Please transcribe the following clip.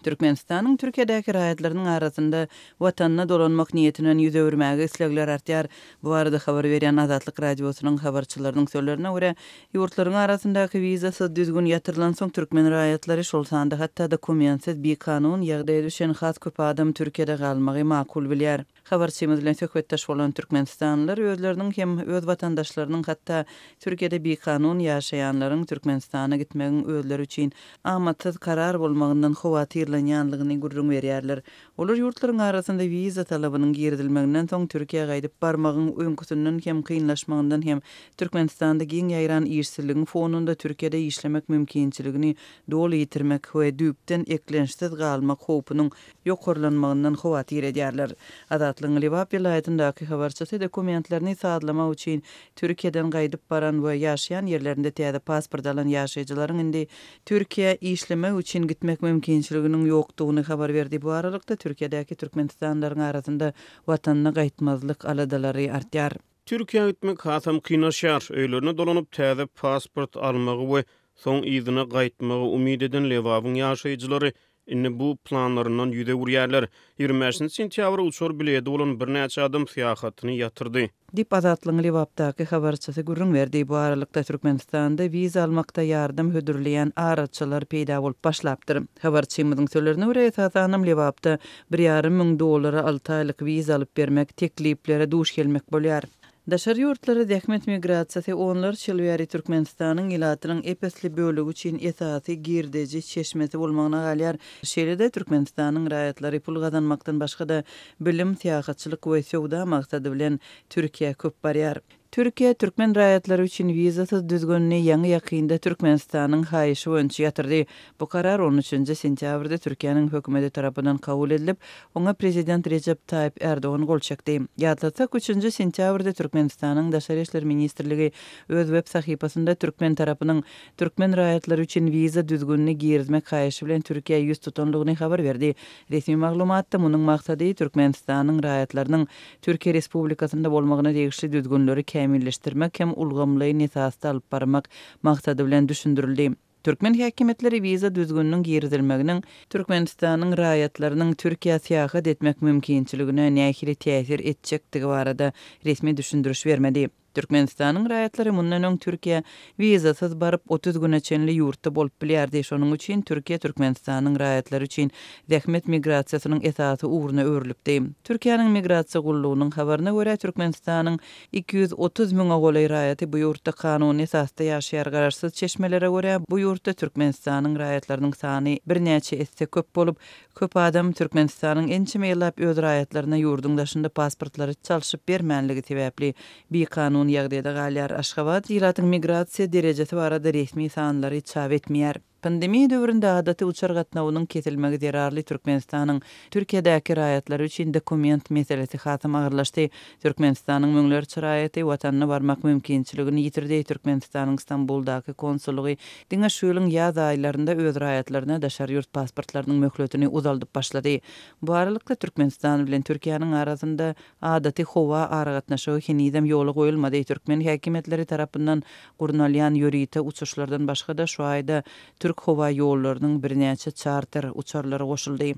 Türkmenistanyň Türkiýedäki raýatlarynyň arasynda Watanyna dolanmak niýetinden ýüz öwürmäge islegler artýar. Bu barada habar berýän Azatlyk Radiosynyň habarçylarynyň sözlerine görä, ýurtlaryň arasyndaky wizasyz düzgün ýatyrylansoň türkmen raýatlary, şol sanda hatda dokumentsiz bikanun ýagdaýa düşen has köp adam Türkiýede galmagy makul bilýär. Habarçymyz bilen söhbetdeş bolan türkmenistanlylar özleriniň hem öz watandaşlarynyň hatda Türkiýede bikanun ýaşaýanlaryň Türkmenistana gitmegiň özleri üçin amatsyz karar bolmagyndan howatyrlanýanlygyny gürrüň berýärler. Olar ýurtlaryň arasynda wiza talabynyň girizilmeginden soň Türkiýä gaýdyp barmagyň öňküsinden hem kynlaşmagyndan hem Türkmenistanda giň ýaýran işsizligiň fonunda Türkiýede işlemek mümkinçiligini doly ýitirmek we düýpden eklençsiz galmak howpunyň ýokarlanmagyndan howatyr edýärler. Azatlygyň Lebap welaýatyndaky habarçysy dokumentlerini sazlamak üçin Türkiýeden gaýdyp baran we ýaşaýan ýerlerinde täze pasport alan ýaşaýjylaryň indi Türkiýä işlemek üçin gitmek mümkinçiliginiň ýokdugyny habar berdi. Bu aralykda, Türkiýedäki türkmenistanlylaryň arasynda watanyna gaýtmazlyk aladalary artýar. Türkiýä gitmek hasam kynlaşýar. Öýlerine dolanyp, täze pasport almagy we soň yzyna gaýtmagy umyt eden Lebabyň ýaşaýjylary Indi bu planlaryndan ýüz öwürýärler. 25 sentýabra uçar biledi bolan birnäçe adam syýahatyny ýatyrdy. Diýip, Azatlygyň Lebapdaky habarçysy gürrüň berdi. Bu aralykda, Türkmenistanda wiza almakda ýardam hödürleýän araçylar peýda bolup başlapdyr. Habarçymyzyň sözlerine görä, esasanam Lebapda bir ýarym müň dollara alty aýlyk wiza alyp bermek tekliplere duş gelmek bolýar. Daşary ýurtlara zähmet migrasiýasy onlarça ýyl bäri Türkmenistanyň ilatynyň ep-esli bölegi üçin esasy girdeji çeşmesi bolmagyna galýar. Şeýle-de, Türkmenistanyň raýatlary pul gazanmakdan başga-da, bilim, syýahatçylyk we söwda maksady bilen Türkiýä köp barýar. Türkiýe türkmen raýatlary üçin wizasyz düzgünini ýaňy-ýakynda Türkmenistanyň haýyşy boýunça ýatyrdy. Bu karar on üçünji sentýabrda Türkiýäniň hökümeti tarapyndan kabul edilip, oňa prezident Rejep Taýyp Ärdogan gol çekdi. Ýatlatsak, üçünji sentýabrda Türkmenistanyň Daşary işler ministrligi öz web sahypasynda türkmen tarapynyň türkmen raýatlary üçin wiza düzgünini girizmek haýyşy bilen Türkiýä ýüz tutandygyny habar berdi. Resmi maglumatda munuň maksady Türkmenistanyň raýatlarynyň Türkiýe Respublikasynda bolmagyna degişli düzgünleri kämilleşdirmek hem ulgamlaýyn esasda alyp barmak maksady bilen düşündirildi. Türkmen häkimiýetleri wiza düzgüniniň girizilmeginiň Türkmenistanyň raýatlarynyň Türkiýä syýahat etmek mümkinçiligine nähili täsir etjekdigi barada resmi düşündiriş bermedi. Türkmenistanyň raýatlary mundan öň Türkiýä wizasyz baryp, 30 güne çenli ýurtda bolup bilýärdi. Şonuň üçin Türkiýe Türkmenistanyň raýatlary üçin zähmet migrasiýasynyň esasy ugruna öwrülipdi. Türkiýäniň Migrasiýa gullugynyň habaryna görä, Türkmenistanyň 230 müňe golaý raýaty bu ýurtda kanuny esasda ýaşaýar. Garaşsyz çeşmelere görä, bu ýurtda Türkmenistanyň raýatlarynyň sany birnäçe esse köp bolup, köp adam Türkmenistanyň ençeme ýyllap öz raýatlaryna ýurduň daşynda pasportlary çalşyp bermänligi sebäpli bikanun ýagdaýda galýar. Aşgabat ilatyň migrasiýa derejesi barada resmi sanlary çap etmeýär. Pandemiýa döwründe adaty uçar gatnawynyň kesilmegi zerarly Türkmenistanyň Türkiýedäki raýatlary üçin dokument meselesi hasam agyrlaşdy. Türkmenistanyň müňlerçe raýaty Watanyna barmak mümkinçiligini ýitirdi. Türkmenistanyň Stambuldaky konsullygy diňe şu ýylyň ýaz aýlarynda öz raýatlaryna daşary ýurt pasportlarynyň möhletini uzaldyp başlady. Bu aralykda, Türkmenistan bilen Türkiýäniň arasynda adaty howa aragatnaşygy henizem ýola goýulmady. Türkmen häkimiýetleri tarapyndan Gurnalýan ýörite uçuşlardan başga-da şu aýda Türk howa ýollarynyň birnäçe çarter uçarlary goşuldy.